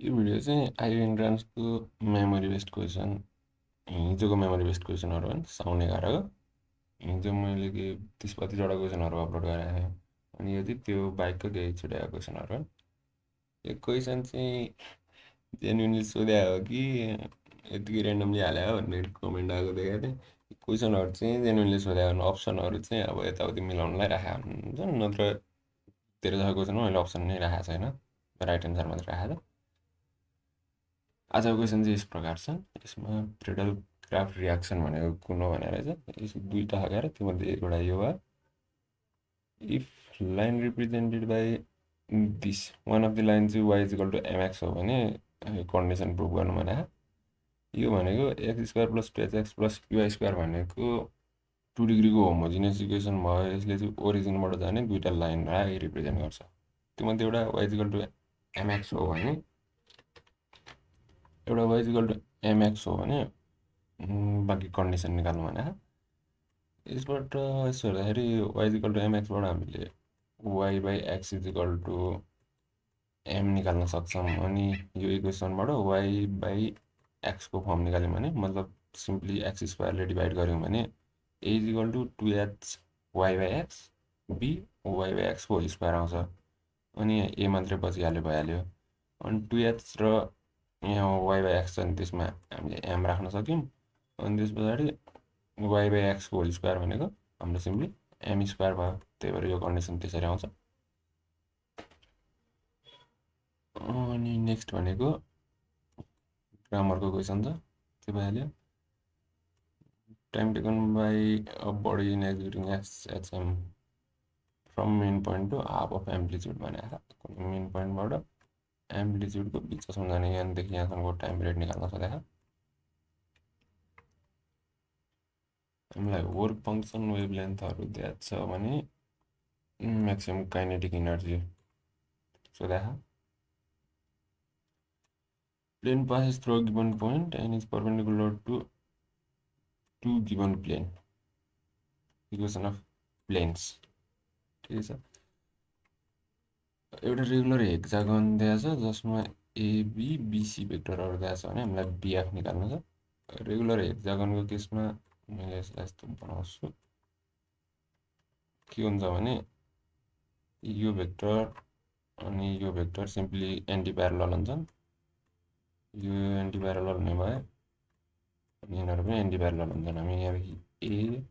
यो भिडियो चाहिँ IB इन्ट्रान्सको memory based question हिजोको मेमोरी बेस्ड क्वेसनहरू होइन साउन 11 हिजो मैले के 30-32वटा क्वेसनहरू अपलोड गरेको थिएँ अनि यो चाहिँ त्यो बाइकको केही छुट्याएको क्वेसनहरू हो। यो क्वेसन चाहिँ जेन्युनली सोधेको हो कि यतिकै ऱ्यान्डमली हाले हो भनेर कमेन्ट आएको देखेको थिएँ। क्वेसनहरू चाहिँ जेन्युनली सोधेको हुन्, अप्सनहरू चाहिँ अब यताउति मिलाउनलाई राखेको हुन्छ, नत्र धेरै जस्तो क्वेसनमा मैले अप्सन नै राखेको छैन, राइट एन्सर मात्रै राखेको छ। आजको क्वेसन चाहिँ यस प्रकार छ। यसमा प्रेडल क्राफ्ट रियाक्सन भनेको कुन हो भनेर चाहिँ यस दुईवटा हगाएर त्योमध्ये एउटा यो भयो। If line represented by this one of the line चाहिँ y is equal to m x हो भने कन्डिसन प्रुभ गर्नु भने यो भनेको x square plus 2x plus y square भनेको 2 डिग्रीको होमोजिनियस इक्वेसन भयो। यसले चाहिँ ओरिजिनबाट जाने दुईवटा लाइन रिप्रेजेन्ट गर्छ। त्योमध्ये एउटा y is equal to m x हो भने एउटा y is equal to m x हो भने बाँकी कन्डिसन निकाल्नु भने यसबाट यसो हेर्दाखेरि वाइ इज इक्वल टु एमएक्सबाट हामीले y by x is equal to m निकाल्न सक्छौँ। अनि यो इक्वेसनबाट वाइ बाई एक्सको फर्म निकाल्यौँ भने मतलब सिम्पली एक्स स्क्वायरले डिभाइड गऱ्यौँ भने a is equal to 2h y by x b y by एक्सको होल स्क्वायर आउँछ। अनि ए मात्रै बचिहाल्यो भइहाल्यो। अनि 2h र यहाँ वाइ बाई एक्स छ नि त्यसमा हामीले एम राख्न सक्यौँ। अनि त्यस पछाडि वाइ बाई एक्सको होल स्क्वायर भनेको हाम्रो सिम्पली एम स्क्वायर भयो। त्यही भएर यो कन्डिसन त्यसरी आउँछ। अनि नेक्स्ट भनेको ग्रामरको क्वेसन छ, त्यो भइहाल्यो। Time taken by a body in executing HM from mean point to half of amplitude भनेको कुनै मेन पोइन्टबाट एम्प्लिच्युडको बिचसम्म जाने यहाँदेखि यहाँसम्मको टाइम पिरियड निकाल्न सोधेको। हामीलाई वर्क फङ्सन वेभलेन्थहरू दिएको छ भने म्याक्सिमम काइनेटिक इनर्जी सोधेको। Plane passes through a given point and is perpendicular to two given plane. Equation of planes. ठिक छ। एउटा रेगुलर हेक्सागन दिएको छ जसमा एबी बिसी भेक्टरहरू दिएको छ भने हामीलाई बिएफ निकाल्नु छ। रेगुलर हेक्सागनको केसमा मैले यसलाई यस्तो बनाउँछु, के हुन्छ भने यो भेक्टर अनि यो भेक्टर सिम्पली एन्टी प्यारलल हुन्छन्। यो एन्टी प्यारलल हुने भए अनि यिनीहरू पनि एन्टी प्यारलल हुन्छन्। हामी यहाँदेखि A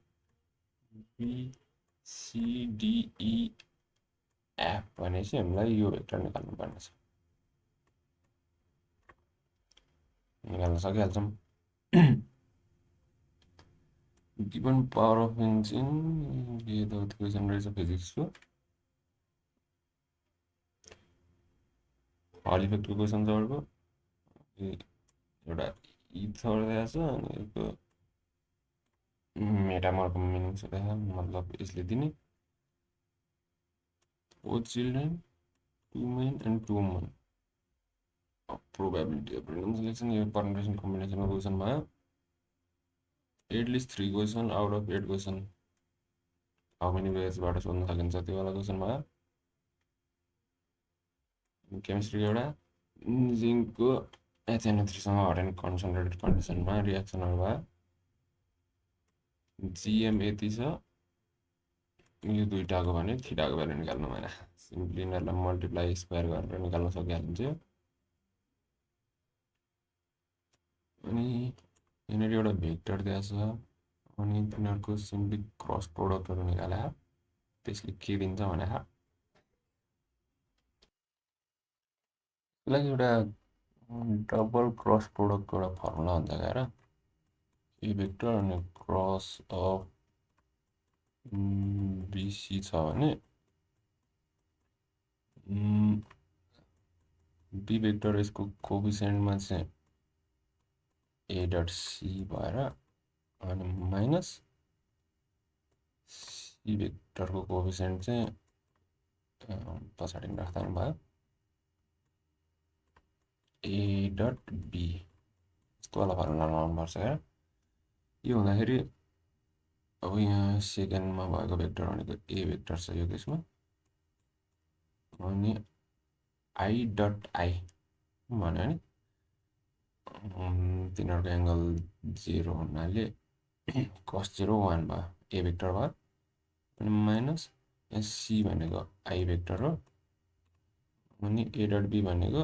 B C D E F भनेपछि हामीलाई यो भेक्टर निकाल्नु पर्ने छ। निकाल्न सकिहाल्छौँ। गिभन पावर अफ इन्जिन के त क्वेसन रहेछ फिजिक्सको हल इफेक्टको क्वेसन छ अर्को। एउटा इथर दिएको छ अनि यसको मेटामरको मिनिङ सोधेको, मतलब यसले दिने four children 2 men and 2 women probability of random selection यो परम्युटेसन कम्बिनेसनको क्वेसन भयो। At least 3 question out of 8 question how many वेजबाट सोध्न सकिन्छ त्यो वाला क्वेसन भयो। केमिस्ट्री एउटा जिङ्कको HNO3सँग हट एन्ड कन्सन्ट्रेटेड कन्डिसनमा रियाक्सनहरू भयो। जिएम यति छ, यो दुईटाको भने थीटाको भ्यालु निकाल्नु भएन, सिम्पली यिनीहरूलाई मल्टिप्लाई स्क्वायर गरेर निकाल्न सकिहालिन्छ। अनि यहाँनिर एउटा भेक्टर दिएको छ अनि तिनीहरूको सिम्पली क्रस प्रोडक्टहरू निकाले त्यसले के दिन्छ भने यसलाई एउटा डबल क्रस प्रोडक्टको एउटा फर्मुला हुन्छ गएर ए भेक्टर अनि क्रस अफ बिसी छ भने बी भेक्टर यसको कोफिसिएन्टमा चाहिँ ए डट सी भएर अनि माइनस सी भेक्टरको कोफिसिएन्ट चाहिँ पछाडि राख्दा भयो ए डट बी, यस्तो वाला फर्मुला लगाउनुपर्छ क्या। यो हुँदाखेरि अब यहाँ सेकेन्डमा भएको भेक्टर भनेको ए भेक्टर छ यो केसमा, अनि आई डट आई भन्यो भने तिनीहरूको एङ्गल 0 हुनाले cos 0 1 भयो, ए भेक्टर भयो। अनि माइनस सी भनेको आई भेक्टर हो, अनि ए डट बी भनेको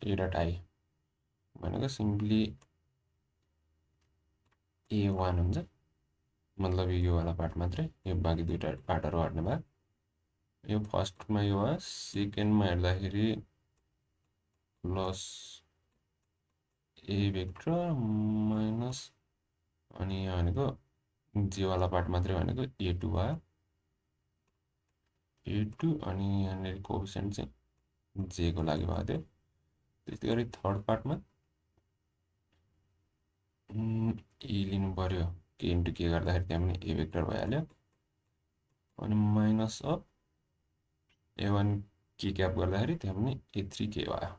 ए डट आई भनेको सिम्पली ए1 हुन्छ, मतलब यो वाला पार्ट मात्रै, यो बाँकी दुईवटा पार्टहरू हट्ने भयो। यो फर्स्टमा यो भयो, सेकेन्डमा हेर्दाखेरि प्लस ए भेक्टर माइनस अनि यहाँ भनेको जे वाला पार्ट मात्रै भनेको ए2 भयो, ए2 अनि यहाँनिर कोएफिसिएन्ट चाहिँ जे को लागि भएको थियो। त्यस्तै गरी थर्ड पार्टमा ए लिनु पर्यो, के इन्टु के गर्दाखेरि त्यहाँ पनि ए भेक्टर भइहाल्यो, अनि minus of A1 K cap गर्दाखेरि त्यहाँ पनि ए3 के भयो,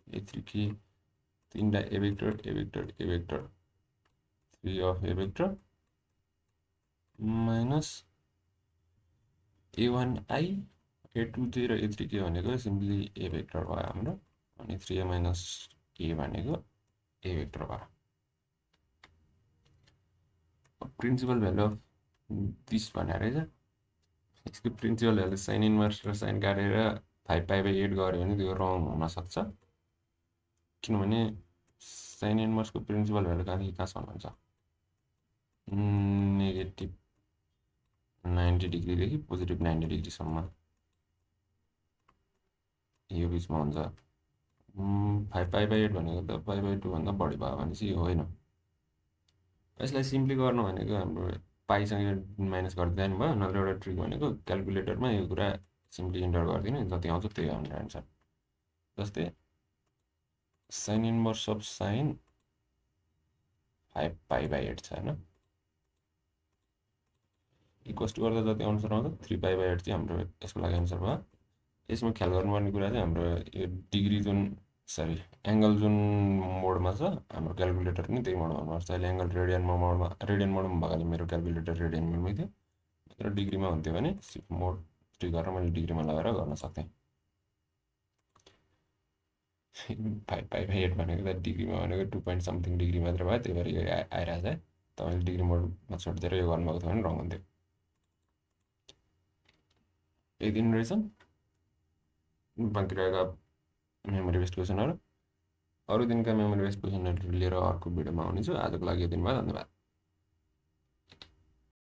ए3 के तिनवटा ए vector A vector A vector 3 of A vector minus A1 I A2 र ए3 के भनेको सिम्पली ए भेक्टर भयो हाम्रो, अनि 3a माइनस ए भनेको ए भेक्टर भयो। प्रिन्सिपल भ्यालु अफ दिस भनेर रहेछ, यसको प्रिन्सिपल भ्यालु साइन इन्भर्स र साइन काटेर 5π/8 गऱ्यो भने त्यो रङ हुनसक्छ, किनभने साइन इन्भर्सको प्रिन्सिपल भ्यालु कहाँदेखि कहाँसम्म हुन्छ, नेगेटिभ 90 डिग्रीदेखि पोजिटिभ 90 डिग्रीसम्म यो बिचमा हुन्छ। 5π/8 भनेको त 5/2 भन्दा बढी भयो भनेपछि यो होइन। यसलाई सिम्पली गर्नु भनेको हाम्रो पाइसँग माइनस गरिदिँदा नि भयो, नत्र एउटा ट्रिक भनेको क्यालकुलेटरमा यो कुरा सिम्पली इन्टर गरिदिनु, जति आउँछ त्यही आउने आन्सर। जस्तै साइन इन्भर्स अफ साइन 5π/8 छ होइन, इक्वल्स टु गर्दा जति आन्सर आउँछ 3π/8 चाहिँ हाम्रो यसको लागि आन्सर भयो। यसमा ख्याल गर्नुपर्ने कुरा चाहिँ हाम्रो यो डिग्री जुन एङ्गल जुन मोडमा छ हाम्रो क्यालकुलेटर पनि त्यही मोडमा हुनुपर्छ। अहिले एङ्गल रेडियन मोडमा भएकोले मेरो क्यालकुलेटर रेडियन मोडमै थियो, तर डिग्रीमा हुन्थ्यो भने मोड 3 गरेर मैले डिग्रीमा लगाएर गर्न सक्थेँ। 5π/8 भनेको त डिग्रीमा भनेको 2 पोइन्ट समथिङ डिग्री मात्र भयो, त्यही भएर यो आइरहेछ है। तपाईँले डिग्री मोडमा छोडिदिएर यो गर्नुभएको थियो भने रङ हुन्थ्यो। यही दिन रहेछ बाँकी रहेका मेमोरी बेस्ड क्वेसनहरू। अरू दिनका मेमोरी बेस्ड क्वेसनहरू लिएर अर्को भिडियोमा आउनेछु। आजको लागि यो दिन भयो, धन्यवाद।